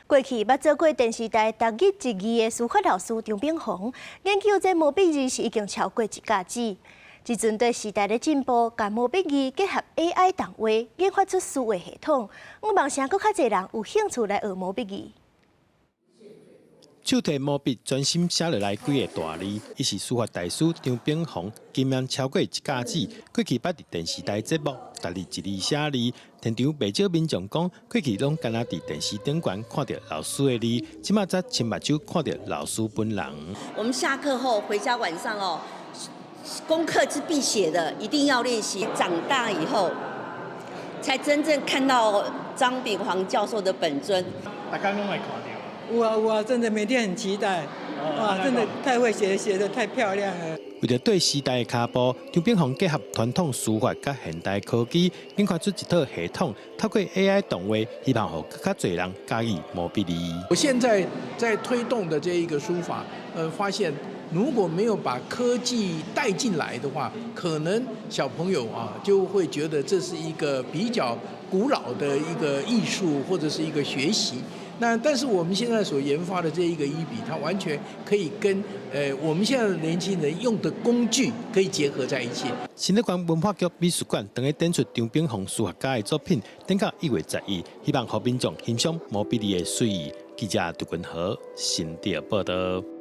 過去捌做過電視台台語一字的書法老師張炳宏，研究這毛筆字是已經超過一甲子。這陣對時代的進步，共毛筆字結合 AI 動畫，研發出數位系統，向望啥閣較濟人有興趣來學毛筆字。手提毛筆專心寫落來幾个大字，伊是書法大師張炳宏，經驗超過一甲子。過去捌佇電視台節目，逐日一字寫字，現場袂少民眾講，過去攏干焦佇電視頂懸看著老師的字，這馬才親目睭看著老師本人。我們下課後回家晚上哦，功課是必寫的，一定要練習。長大以後，才真正看到張炳煌教授的本尊。大家攏會看著。有啊有啊，真的每天很期待，哇，真的太會寫，寫得太漂亮了。為著綴時代的跤步，張炳宏結合傳統書法佮現代科技，研發出一套系統，透過 AI 動畫，希望予閣較濟人佮意毛筆字。我現在在推動的這一個書法，發現如果沒有把科技帶進來的話，可能小朋友啊就會覺得這是一個比較古老的一個藝術或者是一個學習。那但是我們現在所研發的這一個 e 筆，它完全可以跟我們現在的年輕人用的工具可以結合在一起。新竹縣文化局美術館當咧展出張炳宏書法家的作品，展到1月11，希望予民眾欣賞毛筆字的水意。記者杜君和新竹報導。